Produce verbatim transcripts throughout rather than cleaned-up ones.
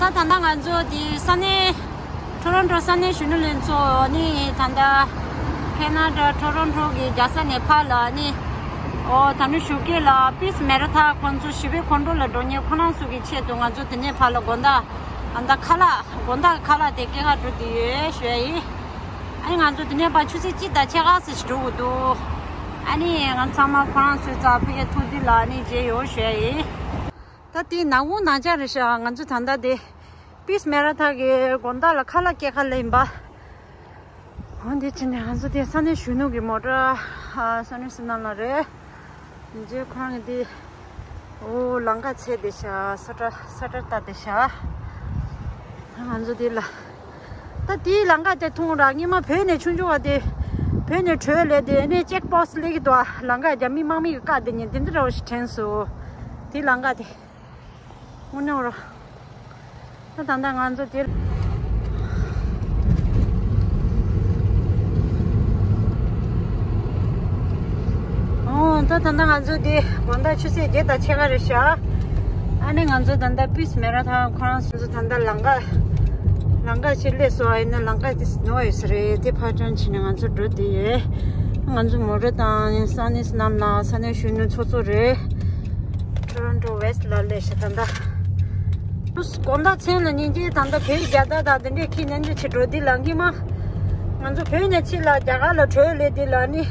ད་ལྟ་ང་ཚོ་དེ་ས་གནས་ཊོ་རོན་ཊོ་ས་གནས་གཞོན་ནུ་ལྷན་ཚོགས་ནི་ད་ལྟ་ཁེ་ན་ཌ་ཊོ་རོན་ཊོ་གི་རྒྱལ་ས་ནས་ཕར་ལ་ནི་ཨོ་ད་ནི་ཞོགས་ཀས་ལ་པིས་མེ་ར་ཐོན་ཁོང་ཚོ་ཞི་བའི་ཁོང་ཁྲོ་ལ་འགྲོ་མཁན་ཁོ་རང་ཚོ་གི་ཆེད་དུ་ང་ཚོ་དེ་ནས་ཕར་ལ་དགོང་དག་ཨ་ད་ཁ་ལག་དགོང་དག་ཁ་ལག་དེ་སྐྱེལ་ག་འགྲོ་དུས་ཡོད་ཞུ་ཡ་ཡིན། ཨ་ནི་ང་ཚོ་དེ་ནས་ཕར་ཆུ་ཚོད་གཅིག་དང་ཕྱེད་ཀ་ཙམ་ཞིག་འགྲོ་དགོས་འདུག་ཨ་ནི་ང་ཚང་མ་ཁོ་རང་ཚོའི་རྩར་ཕ་གིར་ཐུག་དུས་ལ་ཨ་ནི་མཇལ་ཡོང་ཞུ་ཡ་ཡིན། ད་དེ་ནག་པོ་ནག་ཅག་རེད་ཤག་ང་ཚོ་ད་ལྟ་དེ་པིས་མེ་ར་ཐོན་གི་དགོང་དག་ལ་ཁ་ལག་སྐྱེལ་ག་སླེབས་ཡིན་པ། འོ་འདི་ཕྱིན་ནས་ང་ཚོ་དེ་ས་གནས་གཞོན་ནུ་གི་མོ་ཊ་ཨ་ས་གནས་སུ་ནང་ལ་རེད། རྗེས་ཁོ་རང་གི་དེ་ཨོ་ལམ་ཁ་ཚད་དེ་ཤག་ས་ཁྲ་ས་ཁྲ་ལྟ་དེ་ཤག་ང་ཚོ་དེ་ལ་ད་དེའི་ལམ་ཁ་དེ་མཐོང་ར་སྔོན་མ་བོད་ནས་ཆུང་ཆུང་བ་དེ་བོད་ནས་བྲོས་སླེབས་དེ་ནས་ཅེག་པོ་སི་ཊི་སླེབས་ཀྱི་འདུག་ལམ་ཁ་རྒྱ་མི་དམག་མི་གི་བཀག་དེ་ཉིན་དེ་འདྲ་འདྲ་བོ་ཞིག་དྲན་སོང་། དེའི་ལམ་ཁ་དེ། དངོས་གནས་ར། ད་ད་ལྟ་ང་ཚོ་དེར། ཨོ་ད་ད་ལྟ་ང་ཚོ་དེ་དགོང་དག་ཆུ་ཚོད་བརྒྱད་དང་ཕྱེད་ཀ་རེད་ཤག་ཨ་ནི་ང་ཚོ་ད་ལྟ་པིས་མེ་ར་ཐོན་ཁོ་རང་ཚོ་ད་ལྟ་ལམ་ཁ་ལམ་ཁ་ཕྱིར་སླེབས་སོང་། ཨ་ཡིན་ན་ལམ་ཁ་དེ་ནོར་ཡོད་ས་རེད། དེ་ཕར་ཏྲན་ཕྱིན་ནས་ང་ཚོ་འགྲོ་བསྡད་ཡོད། ང་ཚོ་མོ་ཊ་དང་ས་གནས་རྣམས་ལ་ས་གནས་གཞོན་ནུ་ཚོགས་གཙོ་རེད། ཊོ་རོན་ཊོ་ཝེ་སི་ཊི་ལ་སླེབས་ཤག་ད་ལྟ། དགོང་དག་མཚན་ལ་ཉིན་གཅིག་ད་ལྟ་བོད་རྒྱལ་དར་དང་དེ་འདྲས་འཁྱེར་ནས་འདི་ཕྱིར་འགྲོ་འདི་ལ་སྔོན་མ། ང་ཚོ་བོད་ནས་ཕྱིར་ལ་རྒྱ་གར་ལ་བྲོས་སླེབས་འདི་ལ་ནི།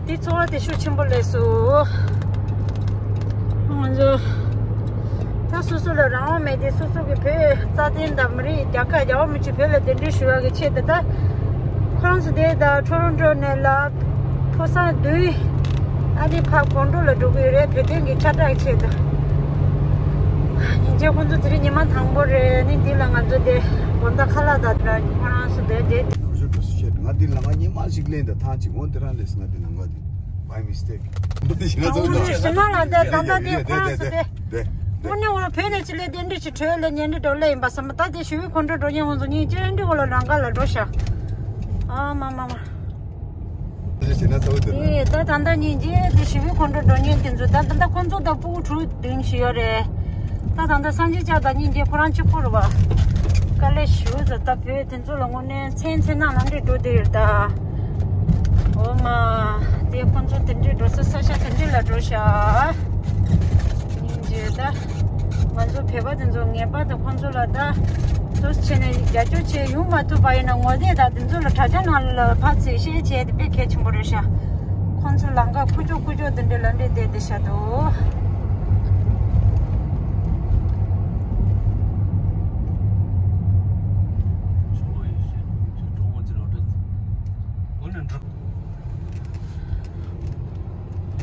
འདི་ཚོར་བ་དེ་ཤུགས་ཆེན་པོ་སླེབས་སོང་། ང་ཚོ། ད་སོ་སོ་ལ་རང་དབང་མེད་དེ་སོ་སོ་གི་བོད་རྩ་དོན་དང་མི་རིགས་རྒྱལ་ཁབ་རྒྱལ་བ་མི་ཆེ་བོད་ལ་གདན་འདྲེན་ཞུ་བ་གི་ཆེད་དུ་ད། ཁོང་ཚོ་དེ་ད་ཊོ་རོན་ཊོ་ནས་ལ་ཕོ་གསར་བདུན་ཨ་ནི་ཕར་གོང་དྲོ་ལ་འགྲོ་གི་ཡོད་རེད། བོད་དོན་གྱི་ཁྱབ་བསྒྲགས་ཆེད་དུ། ཉིན་རྗེས་ཁོང་ཚོ་དེ་རིང་ཉི་མ་དང་པོ་རེད། ཨ་ནི་འདི་ལ་ང་ཚོ་དེ་དགོང་དག་ཁ་ལག་དང་དེ་ལ་ཁོ་རང་ཚོ་དེ་དེ། ནོར་འཁྲུལ་འགྲོ་སུ་ཆེད་ང་འདི་ལ་ང་ཉི་མ་ཞིག་ལེན་ད་ཐང་ཅིག་འོན་དེ་རང་ལས་ང་འདི་ལ་ང་འདི་by mistake། འདི་ཞིག་ན་ཚོགས་འདུ་ཞིག་ན་ལ་དེ་ད་ལྟ་དེ་ཁོ་རང་ཚོ་དེ། དེ་དངོས་གནས་འོ་བོད་ནས་ཕྱི་ལས་གདན་འདྲེན་ཞིག་གྲོལ་ལས་ཉིན་འདྲི་འགྲོ་ལས་ཡིན་པ་བསམ་པ་ད་དེ་ཞི་བའི་ཁོང་ཁྲོ་འགྲོ་ཉེན་ཁོང་ཚོ་གཉིས་ཅན་འདྲི་འོ་ལ་རང་ག་ལ་འགྲོ་ཤག་ཨ་མ་མ་མ། དེ་ཞིག་ན་ཚོགས་འདུ་ན། ཨེ་ད་ད་ལྟ་གཉིས་རྗེས་དེ་ཞི་བའི་ཁོང་ཁྲོ་འགྲོ་ཉེན་དེ་ཚོ་ད་ད་ལྟ་ཁོང་ཚོ་ད་སྤུ་གུ་དྲུག་བདུན་ཞིག་ཡོད་རེད། ད་ད་ལྟ་སངས་རྒྱས་ལྕགས་དང་གཉིས་རྗེས་ཁོ་རང་གཅིག་པོ་རེད་བ། དཀའ་ལས་ཞུ་ཟེར་ད་བོད་དེ་ཚོ་ལ་དངོས་གནས་མཚན་མཚན་ནང་ལ་འདྲི་འགྲོ་དེ་ཡོད་ད། འོ་མ། དེ་ཁོང་ཚོ་དེ་འདྲི་འགྲོ་ས་ས་ཆ་དེ་འདྲི་ལ་འགྲོ་ཤག་སྙིང་རྗེ་ད། ང་ཚོ་བོད་པ་དེ་ཚོ་ངེས་པར་དུ་ཁོང་ཚོ་ལ་ད། དུས་ཆེ་ནས་རྒྱབ་སྐྱོར་བྱེད་ཡོང་མ་ཐུབ་པ་ཡིན་ན་ངོ་དེ་ད་དེ་ཚོ་ལ་དྲ་རྒྱ་ནང་ལ་ཕར་ཚུར་བཤད་བྱས་དེ་དཔེ་གལ་ཆེན་པོ་རེད་ཤག་ཁོང་ཚོ་ལམ་ཁ་ཁུག་ཀྱོག་ཁུག་ཀྱོག་དེ་འདྲ་ལ་འདྲེ་བསྡད་བསྡད་ཤག་འདུག་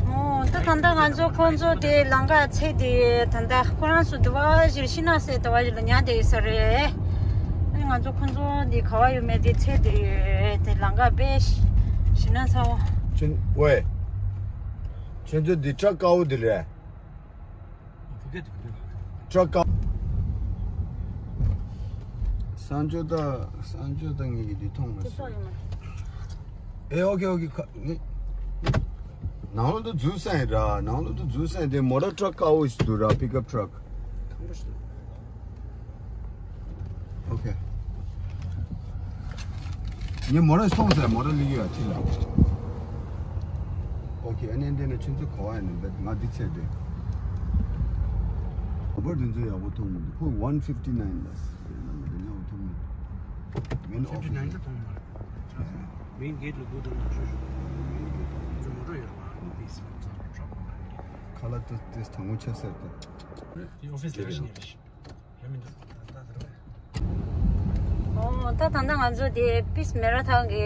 ཨོ། ད་ད་ལྟ་ང་ཚོ་ཁོང་ཚོ་དེ་ལམ་ཁ་ཚད་དེ་ད་ལྟ་ཁོ་རང་ཚོ་དུ་བ་ཞིག་ཤི་ན་སེ་དུ་བ་ཞིག་ལ་ཉལ་བསྡད་ཡོད་ས་རེད། ཨ་ནི་ང་ཚོ་ཁོང་ཚོ་འདི་ག་བ་ཡོད་མེད་དེ་ཚད་དེ་དེ་ལམ་ཁ་དཔེ་ཞི་ན་ཚ་བོ། ཁྱོད་ཝེ། ཁྱོད་ཚོ་འདི་ཁྲ་དཀར་བོ་འདི་རེད། ཁྲ་དཀར། གསང་སྤྱོད་དང་གསང་སྤྱོད་དང་ངེད་ཀྱི་འདི་མཐོང་མ་སོང་། ཨེ་ཨོ་ཁེ་ཨོ་ཁེ་ཁ་ངེད། ནང་ལོགས་དུ་འཛུལ་ས་ཡིན་ར། ནང་ལོགས་དུ་འཛུལ་ས་ཡིན་དེ་མོ་ཊ་ཊ་རག་དཀར་པོ་ཞིག་འདུག་ར། པིག་ཨབ་ཊ་རག་ཁང་པ་ཞིག་འདུག་ཨོ་ཁེ། ངས་མོ་ཊ་མཐོང་ས་མོ་ཊ་ལི་ཡོད་ཨ་ཅི་ལ། ཨོ་ཁེ། ཨ་ནེ་འདྲེ་ནས་ཁྱོད་ཚོ་ག་བ་ཡིན་ནམ་ང་འདི་ཚད་དེ། ཁོ་པར་འདི་ཚོ་ཡག་པོ་མཐོང་མི་འདུག་ཁོ་ཝན་ཕིབ་ཊི་ནའིན་ལ། འདི་ཡག་པོ་མཐོང་མི་འདུག་མེན་ཕིབ་ཊི་ནའིན་ད་མཐོང་མ་རེད། མེན་གེ་ཊི་ལ་སྒུག་འདུག་ན་ཤོད་ཤོད། མོ་ཊ་ཡོད་རེད་བ། ཨོ་ཕིས་ལ་ཚང་མ་ཁྲོག་མ་རེད། ཁ་ལག་ཏུ་ཏེ་དང་པོ་ཆ་ཟེར་ཏེ། དེ་ཨོ་ཕིས་ལ་ཡོད་ཤག་ཨོ། ད་ད་ལྟ་ང་ཚོ་དེ་པིས་མེ་ར་ཐང་གི་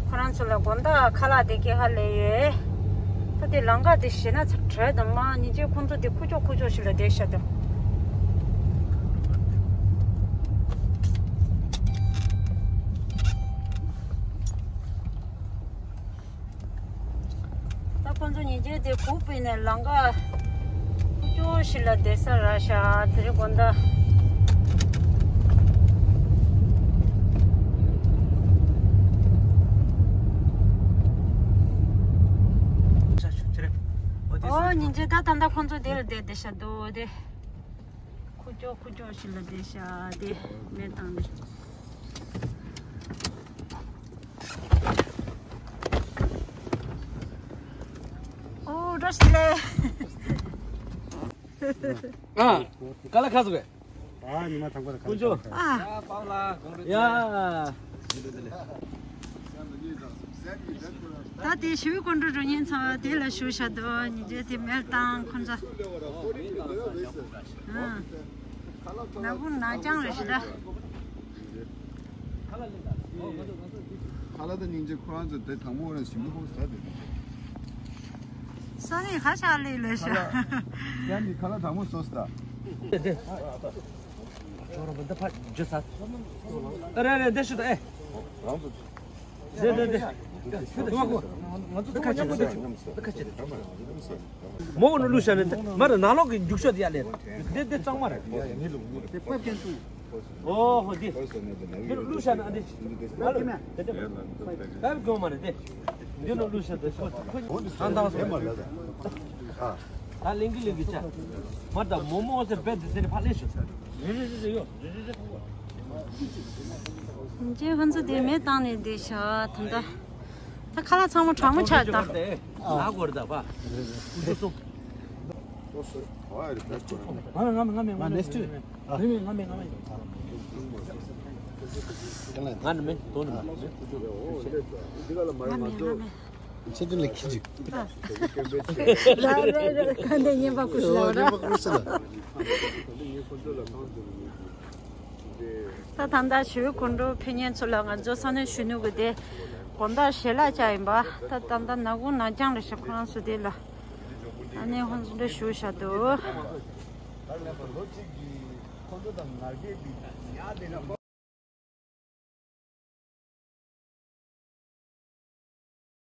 ཁོ་རང་ཚོ་ལ་དགོང་དག་ཁ་ལག་དེ་སྐྱེལ་ག་སླེབས་ཡོད། ད་དེ་ལམ་ཁ་དེ་ཞེད་སྣང་ཚ་དྲོད་དང་མ་ཉིན་རྗེས་ཁོང་ཚོ་དེ་ཁུག་ཀྱོག་ཁུག་ཀྱོག་ཞིག་ལ་བསྡད་ཤག་འདུག་ད་ཁོང་ཚོ་ཉིན་རྗེས་དེ་གུག་པའི་ནས་ལམ་ཁ་ཁུག་ཀྱོག་ཞིག་ལ་བསྡད་ས་རག་ཤག་དེ་རིང་དགོང་དག་ཨོ། ཉིན་རྗེས་ད་ད་ལྟ་ཁོང་ཚོ་དེ་ལ་བསྡད་བསྡད་ཤག་འདུག་དེ། ཁུ་ཅོ་ཁུ་ཅོ་ཞིག་ལ་བསྡད་ཤག་དེ་མེ་བཏང་ནས། ཨོ་བཀྲ་ཤིས་བདེ་ལེགས། ཨ། ཀ་ལ་ཁ་ཟུག་གས། ཨ་ཉི་མ་ཐང་པ་ལ་ཁ་ལ་ཁ་ལ། ཨ། ཡ། ད་དེ་ཞི་བའི་སྐུ་མགྲོན་རུ་ཉན་ཚང་དེ་ལ་ཞུ་ཤ་དོ་ཉི་རྗེ་དེ་མེར་བཏང་ཁོང་ཚོ། ཨ། ན་བུ་ན་ཅང་རེ་ཞི་ད། ཁ་ལ་ད་སྙིང་རྗེ་ཁོ་རང་ཚོ་དེ་དང་པོ་རང་ཞིམ་པོ་ཧོ་ཟ་དེ། ས་ནི་ཁ་ཤ་ལེ་ལེ་ཤ། ཡང་འདི་ཁ་ལ་དང་པོ་སོ་སོ་ད། ཨ་རེ་རེ་འདི་ཤི་ད་ཨེ། རང་ཚོ། རེ་རེ་རེ། ང་ཚོ་ཚང་མ་མཉམ་པོ་འདི་ཁ་ཆེ་རེད། མོ་གུ་ནུ་ལུ་ཤ་ནི་མ་རེད། ནང་ལོག་གི་རྒྱུག་ཤོག་དེ་ཡ་ལེ་རེད། འདི་འདི་གཙང་མ་རེད། ཨོ་ཧོ་འདི། འདི་ལུ་ཤ་ནི་ཨ་འདི། ཨ་ལ་དེ་དེ། ད་གོ་མ་རེད་དེ། འདི་ནུ་ལུ་ཤ་དེ་ཁོ་ཁོ་ཨང་དང་སོ། ད་ལིང་གི་ལིང་གི་ཆ། མ་ད་མོ་མོ་ཟེར་བེད་དེ་ཟེར་ཕ་ལེ་ཤོ། རེ་རེ་རེ་རེ་ཡོ། རེ་རེ་རེ་ཐོག་གོ། ཁྱེད་ཁོང་ཚོ་དེ་མེ་བཏང་ནས་བསྡད་ཤག་ད་ལྟ། ད་ཁ་ལག་ཚང་མ་གྲང་མོ་ཆགས་ད། ཨ་གོ་རེད་ད་པ། ཀུ་ཅོ་སོང་། ང་མེ་ང་མེ་ང་མེ་ང་མེ་ང་མེ་ང་མེ། ང་ནི་མེ་དོ་ནི་མེ། ང་མེ་ང་མེ། ཆེ་དུ་ལ་ཁྱི་ཅིག་ར་ར་ར་ག་འདི་ཉན་པ་ཀུ་ཤི་ལ་ར། ཉན་པ་ཀུ་ཤི་ལ། ད་ད་ལྟ་ཞི་བའི་སྐུ་མགྲོན་ཕེབས་མཁན་ཚོ་ལ་ང་ཚོ་ས་གནས་གཞོན་ནུ་གི་དེ་དགོང་དག་ཞལ་ལག་བཅར་ཡིན་པ། ད་ད་ལྟ་ནག་ཁུང་ནག་རྐྱང་ལ་ཞིག་ཁོ་རང་ཚོ་དེ་ལ་ཨ་ནེ་ཧོན་ཚོ་འདྲ་ཞུ་བཞག་འདུག